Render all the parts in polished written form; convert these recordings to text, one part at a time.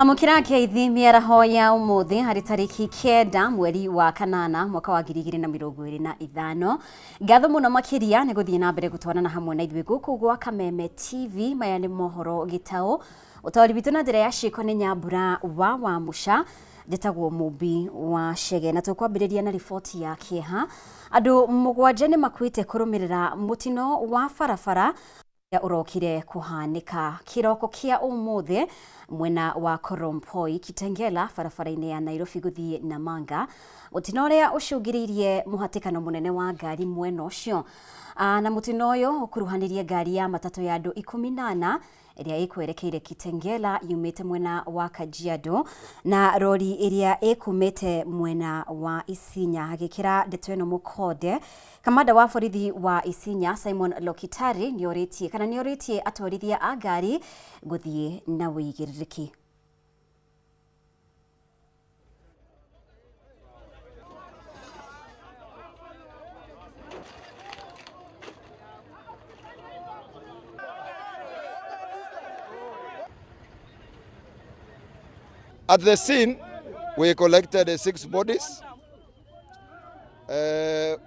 Amũkĩra ngeithi mĩaraho ya ũmũthĩ harĩ tarĩki 9 mweri wa kanana mwaka wa 2025. Ngatho mũno makĩria nĩ gũthiĩ na mbere gũtwarana hamwe na ithuĩ gũkũ gwa Kameme TV. Maya nĩ mohoro gĩtaũ. Ũtaũri witũ na njĩra ya ciĩko nĩ Nyambura wa Wamũca, njĩtagwo Mũmbi wa Chege, na tũkwambĩrĩria na riboti ya kĩeha. Andũ 7 nĩ makuĩte kũrũmĩrĩra mũtino wa barabara ũrokire kũhanĩka kĩroko kĩa ũmũthĩ mwena wa Korompoi Kitengela barabara-inĩ ya Nairobi gũthiĩ Namanga. Mũtino ũrĩa ũcũngĩrĩirie mũhatĩkano mũnene wa ngari mwena ũcio. Na mũtino ũyũ ũkuruhanirie ngari ya matatũ ya andũ 14 ĩrĩa ĩkwerekeire Kitengela yumĩte mwena wa Kajiado na rori ĩrĩa ĩkumĩte mwena wa Isinya. Agĩkĩra ndeto ĩno mũkonde, kamanda wa borithi wa Isinya Simon Lokitari nĩorĩtie kana nĩorĩtie atwarithia a ngari gũthiĩ na ũigĩrĩrĩki. At the scene, we collected 6 bodies, 2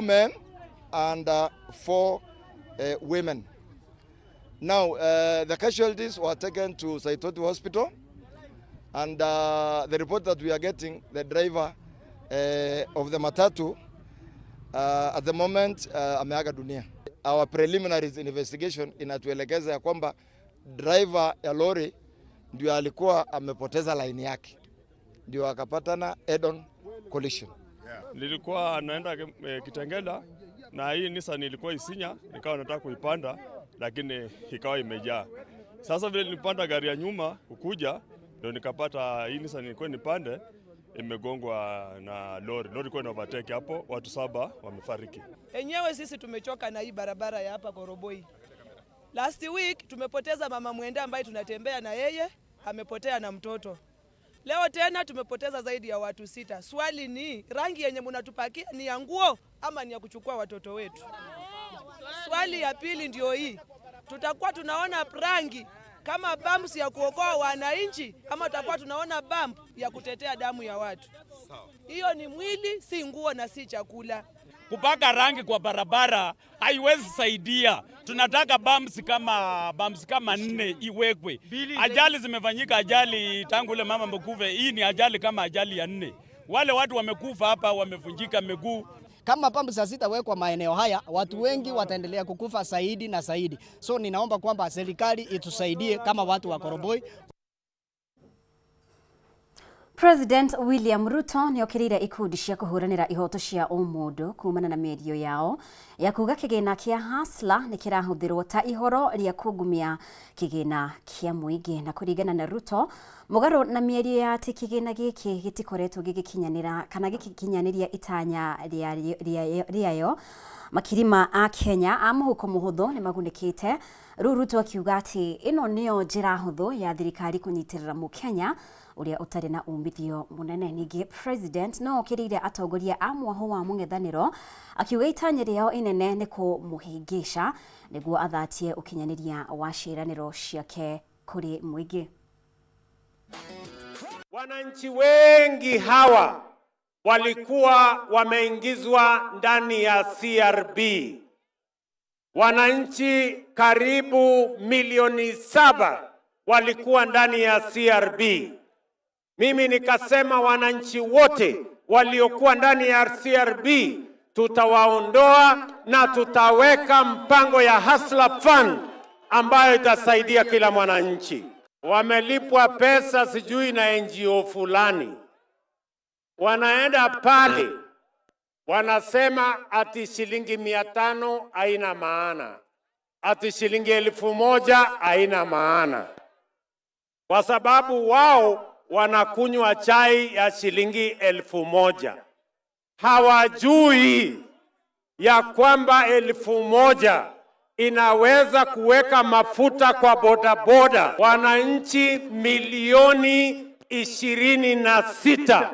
men and 4 women. Now, the casualties were taken to Saitoti Hospital, and the report that we are getting, the driver of the matatu, at the moment, ameaga dunia. Our preliminary investigation inatuelekeza ya kwamba driver ya lori ndio alikuwa amepoteza line yake, ndio akapatana head-on collision. Nilikuwa naenda Kitengela na hii Nissan ilikuwa Isinya, nikawa nataka kuipanda lakini ikawa imejaa. Sasa vile nilipanda gari ya nyuma kukuja, ndio nikapata hii Nissan nilikuwa nipande imegongwa na lori. Lori ilikuwa ina overtake hapo, watu 7 wamefariki. Enyewe sisi tumechoka na hii barabara ya hapa Koroboi. Last week tumepoteza mama mwenda ambaye tunatembea na yeye, amepotea na mtoto. Leo tena tumepoteza zaidi ya watu 6. Swali ni rangi yenye mnatupakia ni ya nguo ama ni ya kuchukua watoto wetu? Swali ya pili ndio hii. Tutakuwa tunaona rangi kama bumps ya kuokoa wananchi ama tutakuwa tunaona bump ya kutetea damu ya watu? Hiyo ni mwili, si nguo na si chakula. Kupaka rangi kwa barabara haiwezi saidia. Tunataka bumps kama 4 iwekwe. Ajali zimefanyika, ajali tangu ule mama mkufe. Hii ni ajali kama ajali ya 4. Wale watu wamekufa hapa wamevunjika miguu. Kama pumps hazitawekwa maeneo haya, watu wengi wataendelea kukufa zaidi na zaidi. So ninaomba kwamba serikali itusaidie kama watu wa Koroboi. President William Ruto nĩokĩrĩire ikundi cia kũhũranĩra ihoto cia ũmũndũ kumana na mĩario yao ya kuga kĩgĩna kĩa Hustler nĩ kĩrahũthĩrwo ta ihoro rĩa kungumia kĩgĩna kĩa mũingĩ. Na kũringana na Ruto, mũgarũ na mĩario ya atĩ kĩgĩna gĩkĩ gĩtikoretwo gĩgĩkinyanĩra kana gĩgĩkinyanĩria itanya rĩayo, makiri ma a Kenya a mũhuko mũhũthũ nĩ magunĩkĩte. Rĩu Ruto akiuga atĩ ĩno nĩyo njĩra hũthũ ya thirikari kũnyitĩrĩra mũkenya ũrĩa ũtarĩ na umithio mũnene. Ningĩ President no okĩrĩire atongoria a mwaho wa mũng'ethanĩro akiuga itanya rĩao inene nĩ kũmũhĩngĩca nĩguo athatie ũkinyanĩria wa ciĩranĩro ciake kũrĩ mũingĩ. Wananchi wengi hawa walikuwa wameingizwa ndani ya CRB. Wananchi karibu milioni 7 walikuwa ndani ya CRB. Mimi nikasema wananchi wote waliokuwa ndani ya CRB tutawaondoa na tutaweka mpango ya Hustler Fund ambayo itasaidia kila mwananchi. Wamelipwa pesa sijui na NGO fulani. Wanaenda pale wanasema ati shilingi 500 haina maana, ati shilingi 1000 haina maana, kwa sababu wao wanakunywa chai ya shilingi 1000. Hawajui ya kwamba 1000 inaweza kuweka mafuta kwa bodaboda. Wananchi milioni 26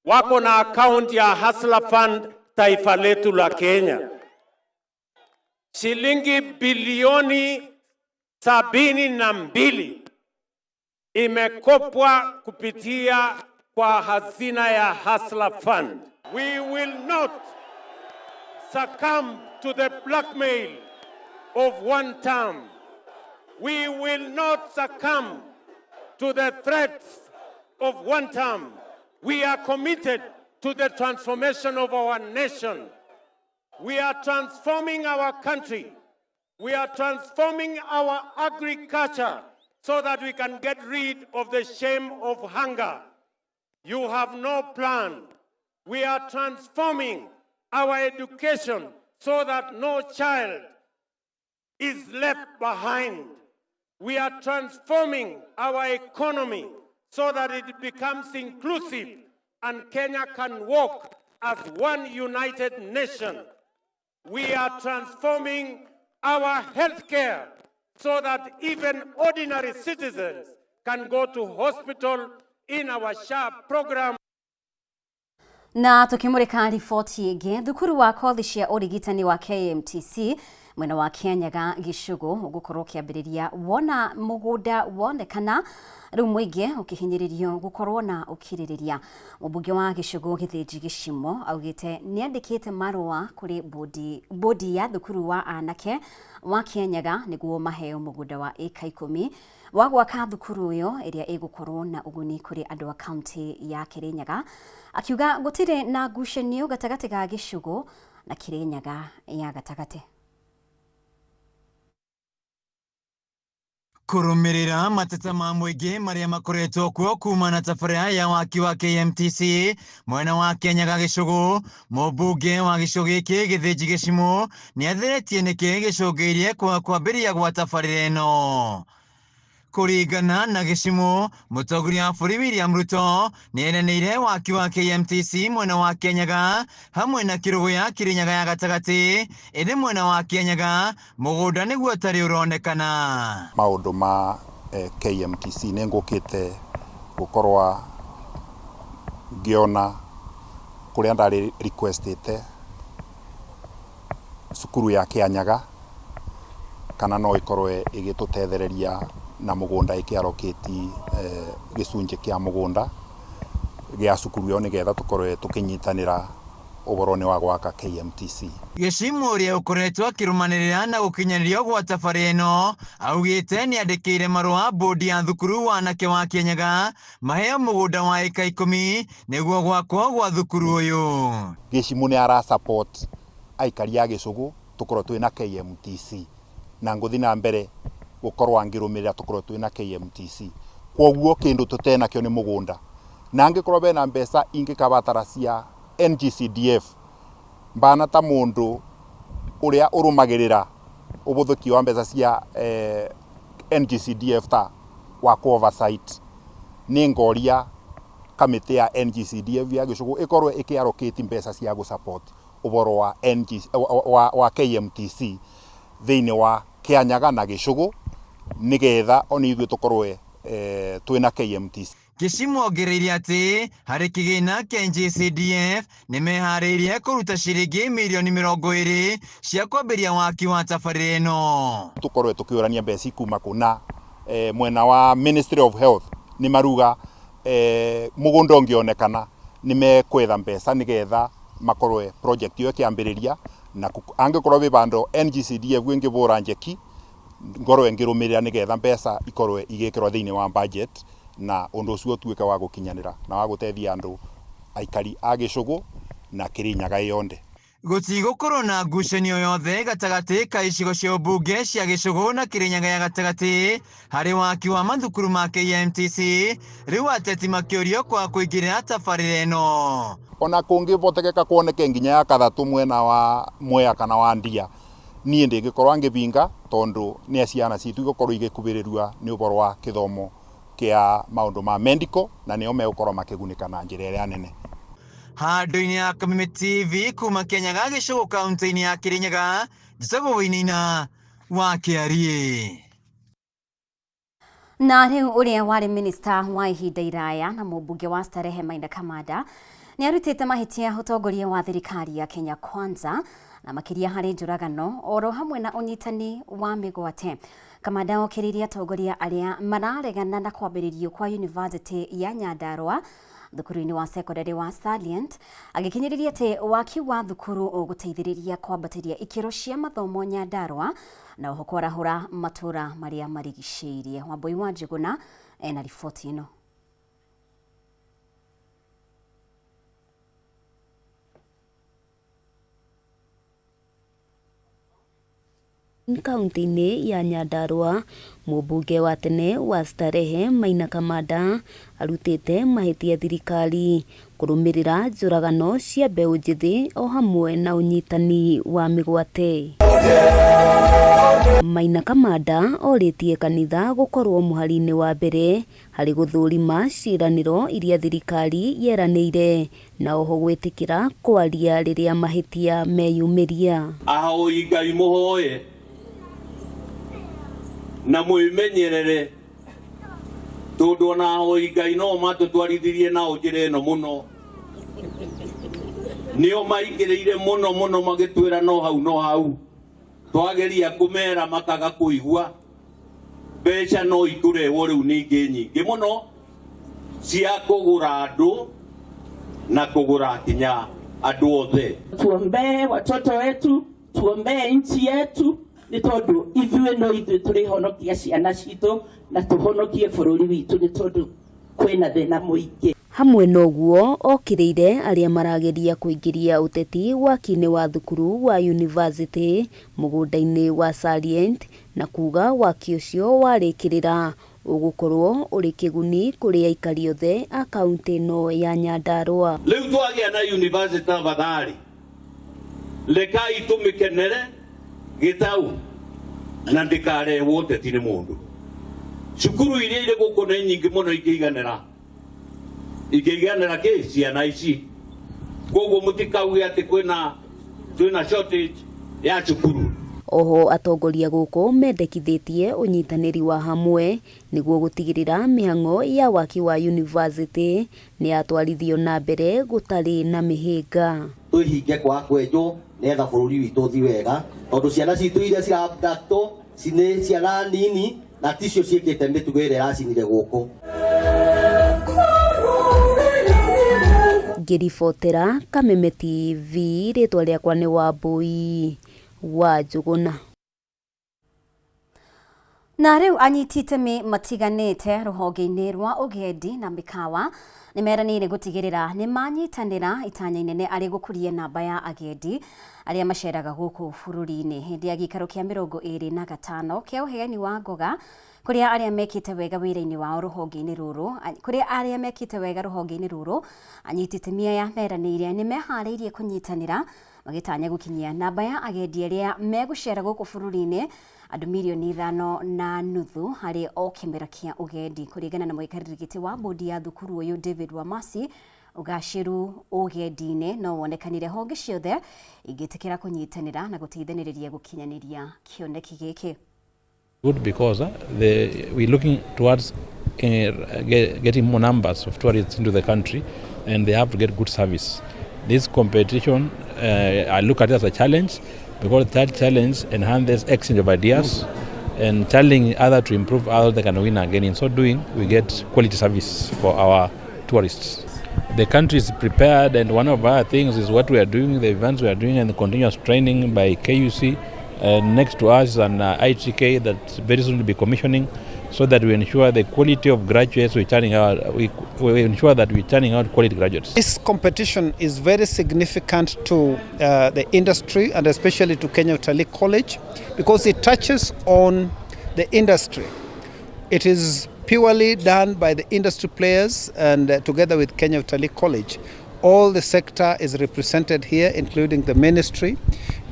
wako na account ya Hustler Fund taifa letu la Kenya. Shilingi bilioni 72 Imekopwa kupitia kwa hazina ya Hustler Fund. We will not succumb to the blackmail of one term. We will not succumb to the threats of one term. We are committed to the transformation of our nation. We are transforming our country. We are transforming our agriculture so that we can get rid of the shame of hunger. You have no plan. We are transforming our education so that no child is left behind. We are transforming our economy so that it becomes inclusive and Kenya can walk as one united nation. We are transforming our healthcare so that even ordinary citizens can go to hospital in our SHA program. Na tukimurika riboti ĩngĩ, thukuru wa kothi cia ũrigitani wa KMTC mwena wa Kianyaga Gĩcũgũ ũgũkorwo ũkĩambĩrĩria wona mũgũnda wonekana, rĩu mũingĩ ũkĩhinyĩrĩrio gũkorwo na ũkirĩrĩria. Mũmbunge wa Gĩcũgũ Gĩthĩnji Gĩcimo augĩte nĩandĩkĩte marũa kũrĩ bodi ya thukuru wa anake wa Kianyaga nĩguo maheo mũgũnda wa ĩka 10 wa gwaka thukuru ĩyo ĩrĩa ĩgũkorwo na ũguni kũrĩ andũ a kaunti ya Kirinyaga, akiuga gũtirĩ na ngucanio gatagatĩ ga Gĩcũgũ na Kirinyaga ya gatagatĩ. Kurumirira mateta ma mũingĩ marĩa makoretwo kuo kuma na tabarĩra ya waki wa KMTC mwena wa Kianyaga Gĩcũgũ, mũmbunge wa gĩcũgũ gĩkĩ Gĩthĩnji Gĩcimo nĩatheretie nĩkĩ gĩcũngĩrĩirie kwaga kwambĩrĩria gwa tabarĩra ĩno. Kũringana na Gĩcimo, mũtongoria wa bũrũri William Ruto nĩeranĩire waki wa KMTC mwena wa Kianyaga hamwe na Kĩrũgũya Kĩrĩnyaga ya gatagatĩ, ĩndĩ mwena wa Kianyaga mũgũnda nĩguo ũtarĩ ũronekana. Maũndũ ma KMTC nĩ ngũkĩte gũkorwa ngĩona kũrĩa ndarĩ requestĩte cukuru ya Kianyaga kana no ĩkorwe ĩgĩtũtethereria na mũgũnda ĩkĩallocate gĩcunjĩ kĩa mũgũnda gĩa cukuru ĩyo nĩgetha tũkorwe tũkĩnyitanĩra ũhoro-inĩ wa gwaka KMTC. Gĩcimo ũrĩa ũkoretwo akĩrũmanĩrĩra na gũkinyanĩrio gwa tabarĩra ĩno augĩte nĩandĩkĩire marũa bodi ya thukuru wa anake wa Kianyaga maheo mũgũnda wa ĩka 10 nĩguo gwakwo gwa thukuru ũyũ. Gĩcimo nĩ ara support aikari a Gĩcũgũ tũkorwo twĩna KMTC na ngũthi na mbere gũkorwo angĩrũmĩrĩra tũkorwo twĩna KMTC. Kwoguo kĩndũ tũtenakĩo nĩ mũgũnda, na angĩkorwo bena mbeca ingĩkabatara cia NGCDF mbana ta mũndũ ũrĩa ũrũmagĩrĩra ũbũthũki wa mbeca cia NGCDF ta wa ku oversight, nĩ ngoria kamĩtĩ ya NGCDF ya Gĩcũgũ ĩkorwo ĩkĩallocate mbeca cia gũ support ũboro wa NG, wa KMTC thĩinĩ wa Kianyaga na Gĩcũgũ nĩgetha ona ithuĩ tũkorwe twĩna KMTC. Gĩcimo ongereire atĩ harĩ kĩgĩna kĩa NGCDF nĩmeharĩirie kũruta ciringi mirioni 20 cia kwambĩrĩria waki wa tabarĩra ĩno. Tũkorwe tũkĩũrania mbeca kuma kũ na mwena wa Ministry of Health nĩ maruga mũgũnda ũngĩonekana nĩ mekwetha mbeca nĩgetha makorwe project ĩyo ĩkĩambĩrĩria, na angĩkorwo wĩ bandũ NGCDF ĩngĩbũra njeki ngorwe ngĩrũmĩrĩra nĩgetha mbeca ikorwe igĩkĩrwo thĩinĩ wa budget na ũndũ ũcio ũtuĩke wa gũkinyanĩra na wa gũteithia andũ aikari a Gĩcũgũ na Kĩrĩnyaga yonthe. Gũtigũkorwo na ngucanio yothe gatagatĩ ka icigo cia ũmbunge cia Gĩcũgũ na Kĩrĩnyaga ya gatagatĩ harĩ waki wa mathukuru ma KMTC, rĩu ateti makĩũrio kwaga kũingĩrĩra tabarĩra ĩno. Ona kũngĩvotekeka kuoneke nginya ya kathatũ mwena wa Mwea kana wa Ndia, niĩ ndĩngĩkorwo ngĩbinga tondũ nĩ ciana citũ igũkorwo igĩkubĩrĩrua nĩ ũboro wa kĩthomo kĩa maũndũ ma medical na nĩo megũkorwo makĩgunĩka na njĩra ĩrĩa nene. Handũ-inĩ ya Kameme TV kuma Kianyaga Gĩcũgũ kaunti-inĩ ya Kĩrĩnyaga, njĩtagwo Wainaina wa Kĩariĩ. Na rĩu ũrĩa warĩ minista wa ihinda iraya na mũmbunge wa Starehe Maina Kamanda nĩarutĩte mahĩtia ũtongoria wa thirikari ya Kenya Kwanza na makĩria harĩ njũragano oro hamwe na ũnyitani wa mĩgwate. Kamanda okĩrĩirie atongoria arĩa mararegana na kwambĩrĩrio kwa yunivasĩtĩ ya Nyandarua thukuru-inĩ wa sekondarĩ wa Salient, agĩkinyĩrĩria atĩ waki wa thukuru ũgũteithĩrĩria kwambatĩria ikĩro cia mathomo Nyandarua na oho kwarahũra matũra marĩa marigicĩirie. Wambui wa Njũgũna ena riboti ĩno. Kauntĩ-inĩ ya Nyandarua, mũmbunge wa tene wa Starehe Maina Kamanda arutĩte mahĩtia thirikari kũrũmĩrĩra njũragano cia mbeũ njĩthĩ o hamwe na ũnyitani wa mĩgwate. Maina Kamanda orĩtie kanitha gũkorwo mũhari-inĩ wa mbere harĩ gũthũrima ciĩranĩro iria thirikari yeranĩire na oho gwĩtĩkĩra kwaria rĩrĩa mahĩtia meyumĩria. Ahoi Ngai mũhoye na mwĩmenyerere tondũ ona ahoi Ngai no matũtwarithirie nao njĩra ĩno mũno, nĩo maingĩrĩire mũno mũno magĩtwĩra no hau no hau, twageria kũmera makaga kũigua. Mbeca no ikũrehwo rĩu ningĩ nyingĩ mũno cia kũgũra andũ na kũgũra kinya andũ othe. Tuombee watoto wetu, tuombee nchi yetu, nĩ tondũ ithuĩ no ithuĩ tũrĩhonokia ciana citũ na tũhonokie bũrũri witũ nĩ tondũ kwĩna thĩna mũingĩ. Hamwe na ũguo okĩrĩire arĩa marageria kũingĩria ũteti waki-inĩ wa thukuru wa yunivasĩtĩ mũgũnda-inĩ wa Salient na kuga waki ũcio warĩkĩrĩra ũgũkorwo ũrĩ kĩguni kũrĩ aikari othe a kauntĩ ĩno ya Nyandarua. Rĩu twagĩa na university tafadhali, rekai tũmĩkenere gĩtau na ndĩkarehwo ũteti nĩ mũndũ. Cukuru iria irĩ gũkũ nĩ nyingĩ mũno ingĩiganĩra, ingĩiganĩra kĩ ciana ici, koguo mũtikauge atĩ twĩna shortage ya cukuru. Oho atongoria gũkũ mendekithĩtie ũnyitanĩri wa hamwe nĩguo gũtigĩrĩra mĩhang'o ya waki wa yunivasĩtĩ nĩ yatwarithio na mbere gũtarĩ na mĩhĩnga. Twĩhinge kwaga kwenjwo nĩgetha bũrũri witũ ũthiĩ wega, tondũ ciana citũ iria cira-abductwo nĩ ciana nini na ticio ciĩkĩte mĩtugo ĩrĩa ĩracinire gũkũ. Ngĩribotera Kameme TV, rĩtwa rĩakwa nĩ Wambui wa Njũgũna. Na rĩu anyiti itemi matiganĩte rũhonge-inĩ rwa ũgendi na mĩkawa nĩ meranĩire gũtigĩrĩra nĩ manyitanĩra itanya inene arĩ gũkũria namba ya agendi arĩa maceraga gũkũ bũrũri-inĩ. Hĩndĩ ya gĩikaro kĩa 25 kĩa ũheani wa ngoga kũrĩa arĩa mekĩte wega wĩra-inĩ wao rũhonge-inĩ rũrũ, kũrĩa arĩa mekĩte wega rũhonge-inĩ rũrũ, anyiti itemi aya meranĩire nĩ meharĩirie kũnyitanĩra magĩtanya gũkinyia namba ya agendi arĩa megũcera gũkũ bũrũri-inĩ andũ 5.5 mirioni harĩ o kĩmera kĩa ũgendi. Kũringana na mũikarĩri gĩtĩ wa bodi ya thukuru ũyũ David Wamasi, ũgacĩru ũgendi-inĩ no wonekanire honge ciothe ingĩtĩkĩra kũnyitanĩra na gũteithanĩrĩria gũkinyanĩria kĩoneki gĩkĩ. Good because we're looking towards getting more numbers of tourists into the country, and they have to get good service. This competition, I look at it as a challenge because that challenge enhances exchange of ideas and challenging others to improve, others they can win again. In so doing, we get quality service for our tourists. The country is prepared, and one of our things is what we are doing, the events we are doing, and the continuous training by KUC. Next to us and ITK that very soon will be commissioning, so that we ensure the quality of graduates we're churning out, we ensure that we're churning out quality graduates. This competition is very significant to the industry and especially to Kenya Utalii College because it touches on the industry. It is purely done by the industry players and together with Kenya Utalii College. All the sector is represented here, including the ministry,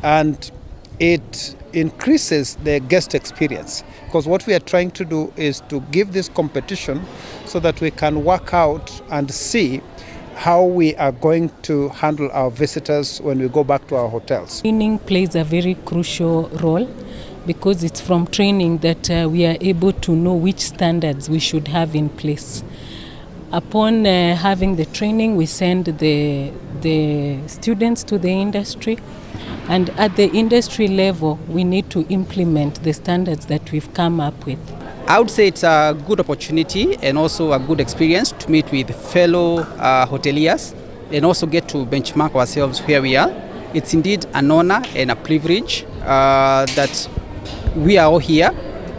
and it increases the guest experience because what we are trying to do is to give this competition so that we can work out and see how we are going to handle our visitors when we go back to our hotels. Training plays a very crucial role because it's from training that we are able to know which standards we should have in place. Upon having the training, we send the students to the industry, and at the industry level, we need to implement the standards that we've come up with. I would say it's a good opportunity and also a good experience to meet with fellow hoteliers and also get to benchmark ourselves where we are. It's indeed an honor and a privilege that we are all here.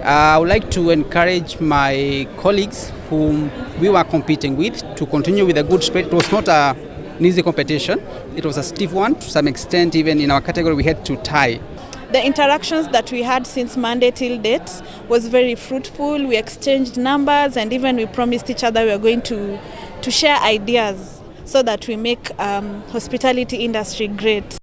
I would like to encourage my colleagues whom we were competing with to continue with a good spirit. It was not an easy competition. It was a stiff one. To some extent, even in our category, we had to tie. The interactions that we had since Monday till date was very fruitful. We exchanged numbers and even we promised each other we are going to share ideas so that we make hospitality industry great.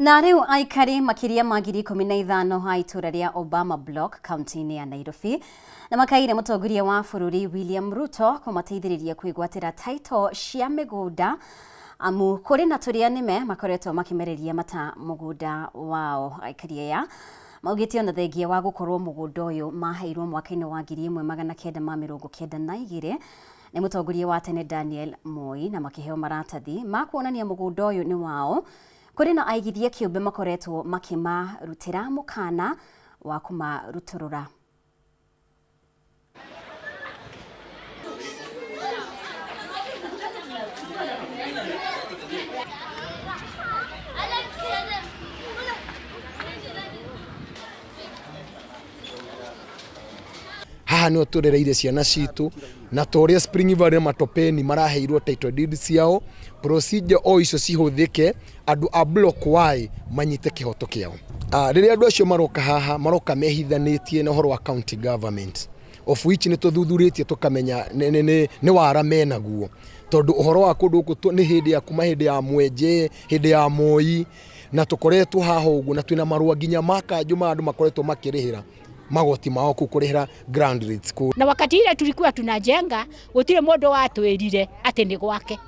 Na rĩu aikari makĩria ma 15,000 a itũra rĩa Obama Block kaunti-inĩ ya Nairobi na makaire mũtongoria wa bũrũri William Ruto kũmateithĩrĩria kwĩgwatĩra title cia mĩgũnda amu kũrĩ na tũrĩa nĩme makoretwo makĩmereria mata mũgũnda wao. Aikari aya maugĩte ona thengia wa gũkorwo mũgũnda ũyũ maheirwo mwaka-inĩ wa 1992 nĩ mũtongoria wa tene Daniel Moi na makĩheo maratathi ma kuonania mũgũnda ũyũ nĩ wao. Kũrĩ na aigithia kĩũmbe makoretwo makĩmarutĩra mũkana wa kũmarutũrũra. Haha nĩho tũrereire ciana citũ na ta ũrĩa Spring Valley na Matopeni maraheirwo title deed ciao, procedure o icio cihũthĩke andũ a Block Y manyite kĩhoto kĩao. Rĩrĩa andũ acio maroka haha maroka mehithanĩtie na ũhoro wa county government, of which nĩ tũthuthurĩtie tũkamenya nĩ wara menaguo, tondũ ũhoro wa kũndũ gũkũ nĩ hĩndĩ ya kuma hĩndĩ ya Mwenje, hĩndĩ ya Moi, na tũkoretwo haha ũguo na twĩna marũa nginya ma kanjũ ma andũ makoretwo makĩrĩhĩra magoti mao kuu kũrĩhĩra ground rates kuu. Na wakati ile tulikuwa tunajenga gutire mundu watwirire ati ni gwake,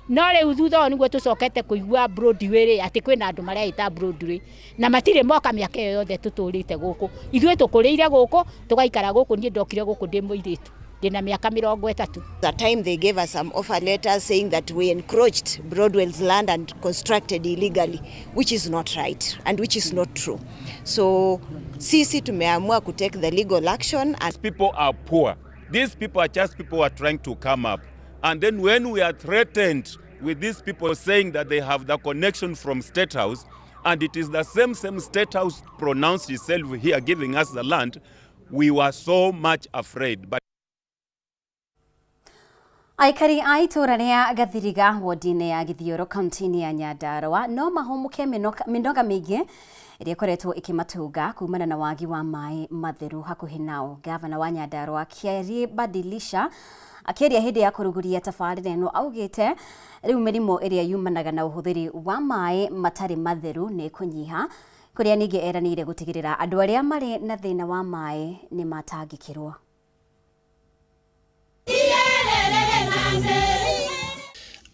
no riu thutha ũyũ niguo tucokete kuigua Broadway ri ati kwina andu mareita Broadway na matire moka miaka ĩyo yothe tutũrĩte gũkũ. Ithuĩ tũkũrĩire gũkũ tũgaikara gũkũ, niĩ ndokire gũkũ ndĩ mũirĩtu ndĩna mĩaka 30. The time they gave us some offer letters saying that we encroached Broadwell's land and constructed illegally, which is not right and which is not true. So sisi tumeamua to take the legal action. And people are poor. These people are just people who are trying to come up. And then when we are threatened with these people saying that they have the connection from State House, and it is the same State House pronounced itself here giving us the land, we were so much afraid. But Aikari a itũra rĩa Gathiriga wodi-inĩ ya Githioro kaunti-inĩ ya Nyandarua no mahũmũke mĩnoga mĩingĩ ĩrĩa ĩkoretwo ĩkĩmatunga kumana na wagi wa maĩ matheru hakuhĩ nao. Gavana wa Nyandarua Kiarie Badilisha akĩaria hĩndĩ ya kũrugũria tabarĩra ĩno augĩte rĩu mĩrimũ ĩrĩa yumanaga na ũhũthĩri wa maĩ matarĩ matheru nĩ ĩkũnyiha, kũrĩa ningĩ eranĩire gũtigĩrĩra andũ arĩa marĩ na thĩna wa maĩ nĩ matangĩkĩrwo.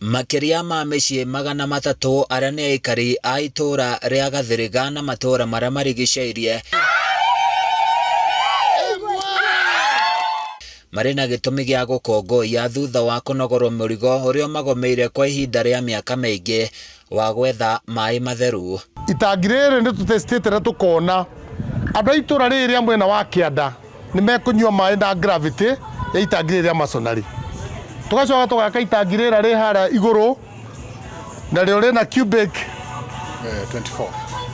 Makĩria ma mĩciĩ 300 arĩa nĩ aikari a itũũra rĩa Gathiriga na matũũra marĩa marigicĩirie marĩ na gĩtũmi gĩa gũkũngũiya thutha wa kũnogorwo mũrigo ũrĩa magomeire kwa ihinda rĩa mĩaka mĩingĩ wa gwetha maĩ matheru. Itangi rĩrĩ nĩ tũtestĩte na tũkona andũ a itũũra rĩrĩ rĩa mwena wa kĩanda nĩ mekũnyua maĩ na gravity ya itangi rĩrĩ rĩa masonary. Tugacoka tũgaka itangi rĩrĩa rĩ harĩa igũrũ narĩo rĩna cubic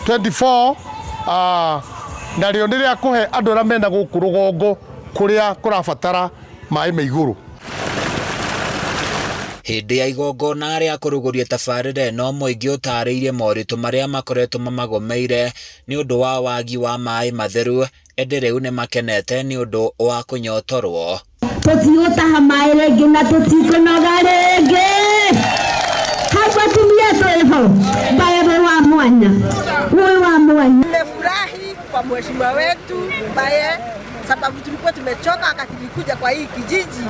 24 narĩo nĩ rĩa kũhe andũ arĩa mena gũkũ rũgongo kũrĩa kũrabatara maĩ ma igũrũ. Hĩndĩ ya igongona rĩa kũrugũria tabarĩra ĩno mũingĩ ũtarĩirie moritũ marĩa makoretwo mamagomeire nĩ ũndũ wa wagi wa maĩ matheru, ĩndĩ rĩu nĩ makenete nĩ ũndũ wa kũnyotorwo. Tũtigũtaha maĩ rĩngĩ na tũtikũnoga rĩngĩ. Hau atumia twĩho mbae wa mwanya wĩ wa mwanya. Nimefurahi kwa mheshimiwa wetu mbaye sababu tulikuwa tumechoka wakati nilikuja kwa hii kijiji.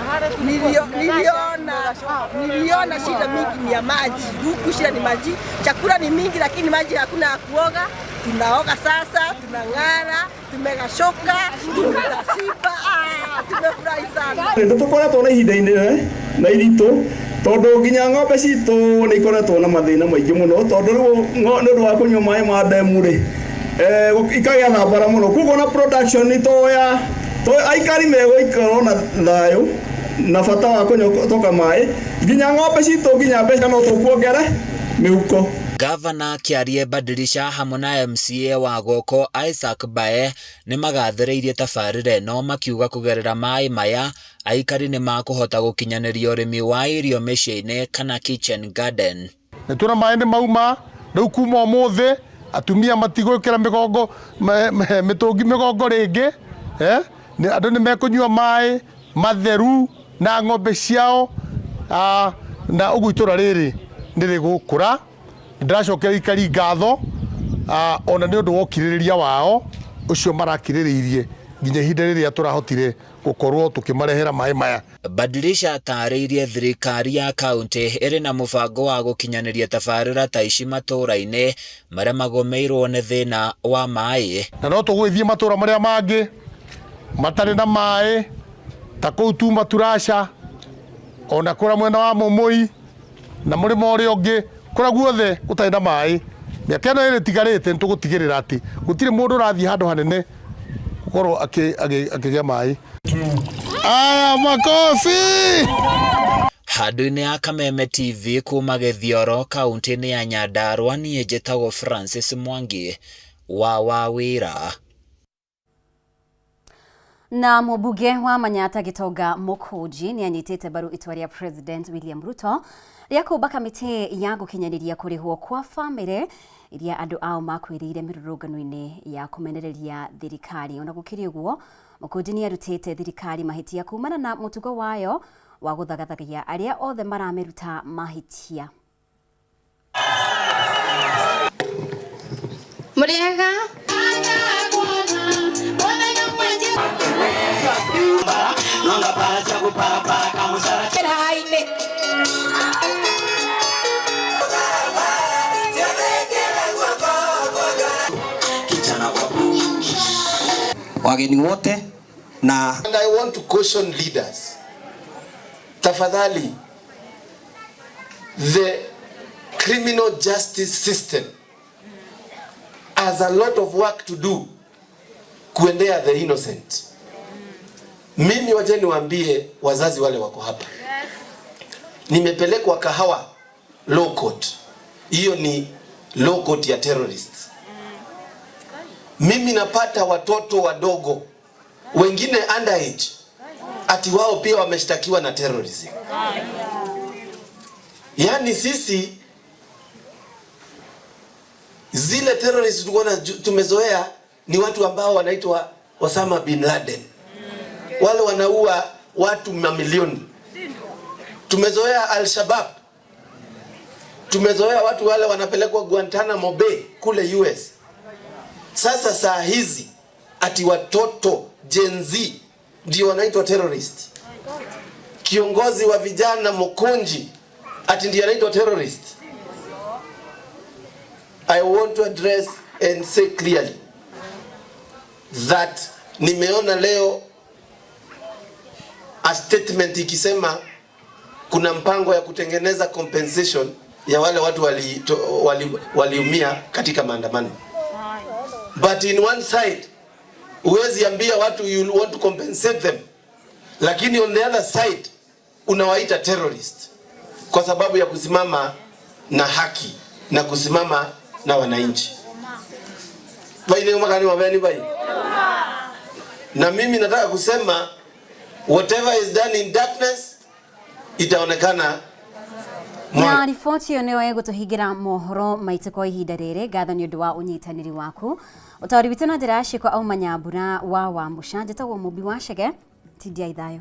Niliona shida mingi ni ya maji. Huku shida ni maji, Chakula ni mingi, lakini maji hakuna ya kuoga. Tunaoga sasa, tunang'ara, tumegashoka, tumeshiba. Ah, tumefurahi sana. Nĩ tũkoretwo na ihinda inene na iritũ tondũ nginya ng'ombe citũ nĩ ikoretwo na mathĩna maingĩ mũno tondũ rĩu nĩ ũndũ wa kũnyua maĩ ma ndemu rĩ ikagĩa thambara mũno koguo na production to ya to aikari megũikarwo na thayũ na bata wa kũnyua maĩ nginya ng'ombe citũ nginya mbeca no tũkuongere mĩhuko. Gavana Kĩarie Badilisha hamwe na MCA wa gũkũ Isaac Bae nĩ magathĩrĩirie tabarĩra ĩno makiuga kũgerera maĩ maya aikari nĩ makũhota gũkinyanĩria ũrĩmi wa irio mĩciĩ-inĩ kana kitchen garden. Nĩ tuona maĩ nĩ mauma rĩu kuma ũmũthĩ atumia matigwĩkĩra mĩgongo mĩtũngi mĩgongo rĩngĩ andũ nĩ mekũnyua maĩ matheru na ng'ombe ciao na ũguo itũra rĩrĩ nĩ rĩgũkũra. Ndĩracokeria aikari ngatho ona nĩ ũndũ wa ũkirĩrĩria wao ũcio marakirĩrĩirie nginya ihinda rĩrĩa tũrahotire gũkorwo tũkĩmarehera maĩ maya. Badilisha atarĩirie thirikari ya kaunti ĩrĩ na mũbango wa gũkinyanĩria tabarĩra ta ici matũũra-inĩ marĩa magũmĩirwo nĩ thĩna wa maĩ. Na no tũgũgĩthiĩ matũũra marĩa mangĩ matarĩ na maĩ ta kũu Tuma Turasha ona kũrĩa mwena wa Mũmũi na mũrĩmo ũrĩa ũngĩ kũrĩa guothe gũtarĩ na maĩ. Mĩaka ĩno ĩrĩ ĩtigarĩte nĩ tũgũtigĩrĩra atĩ gũtirĩ mũndũ ũrathiĩ handũ hanene gũkorwo akĩgĩa maĩ. Aya, makofi! Handũ-inĩ ya Kameme TV kuma Gĩthioro kaunti-inĩ ya Nyandarua niĩ njĩtagwo Francis Mwangi wa Wawĩra. Na mũmbunge wa Manyata Gitonga Mũkũnji nĩ anyitĩte mbaru itua rĩa President William Ruto rĩa kũmba kamĩtĩ ya gũkinyanĩria kũrĩhwo kwa bamĩrĩ iria andũ ao makuĩrĩire mĩrũrũngano-inĩ ya kũmenereria thirikari. Ona gũkĩrĩ ũguo, Mũkũnji nĩ arutĩte thirikari mahĩtia kumana na mũtugo wayo wa gũthagathagia arĩa othe maramĩruta mahĩtia. Mũrĩega? Wageni wote na And I want to caution leaders. Tafadhali, the criminal justice system has a lot of work to do kuendea the innocent. Mimi wacha niwaambie wazazi wale wako hapa. Nimepelekwa Kahawa Law Court. Hiyo ni law court ya terrorists. Mimi napata watoto wadogo wengine underage ati wao pia wameshtakiwa na terrorism. Yaani sisi zile terrorists tulikuwa tumezoea ni watu ambao wanaitwa Osama bin Laden, wale wanaua watu mamilioni. Tumezoea Al-Shabaab, tumezoea watu wale wanapelekwa Guantanamo Bay kule US. Sasa saa hizi ati watoto Gen Z ndio wanaitwa terrorist. Kiongozi wa vijana Mukunji ati ndiye anaitwa terrorist. I want to address and say clearly that nimeona leo a statement ikisema kuna mpango ya kutengeneza compensation ya wale watu waliumia wali katika maandamano. But in one side huwezi ambia watu you want to compensate them, lakini on the other side unawaita terrorist kwa sababu ya kusimama na haki na kusimama na wananchi. Baine makani wabeni bai. Na mimi nataka kusema whatever is done in darkness itaonekana. Na riboti ĩyo nĩyo ĩgũtũhingĩra mohoro maitũ kwa ihinda rĩrĩ. Ngatho nĩ ũndũ wa ũnyitanĩri waku. Ũtaũri witũ na njĩra ya ciĩko auma Nyambura wa Wamũca. Njĩtagwo Mũmbi wa Chege. Tindiai thayũ.